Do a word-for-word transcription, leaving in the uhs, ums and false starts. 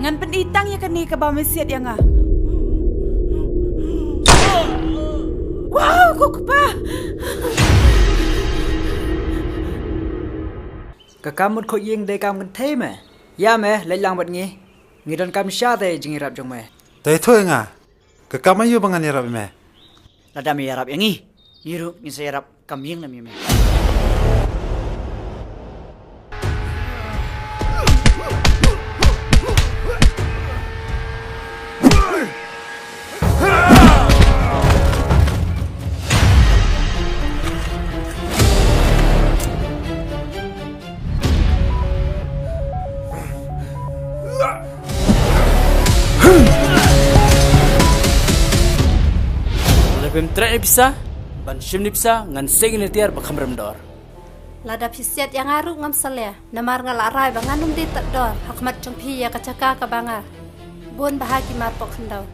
Ngan pyni tang ïa kane kaba me siat ïa nga. Wow, ko kpa! Ka kam mut khoit ïing dei kam kynthei me. Ïa me, leit lang bad ngi. Ngi donkam sha te jingïarap jong me. Te ïathuh ïa nga. Ka kam aïu ba ngan ïarap ïa me? Lada me ïarap ïa ngi, ngi ruh ngin sa ïarap kam ïing lem ïa me. Lada phim treh ïa pisa, ban shim ïa pisa, ngan seng ïa tiar ba kham rem dor. Lada phi siat ïa nga ruh ngam salia, namar nga la rai ba ngan ym dei tad dor ha khmat jong phi ïa ka jaka kaba nga bun bha ki mar pok khyndew.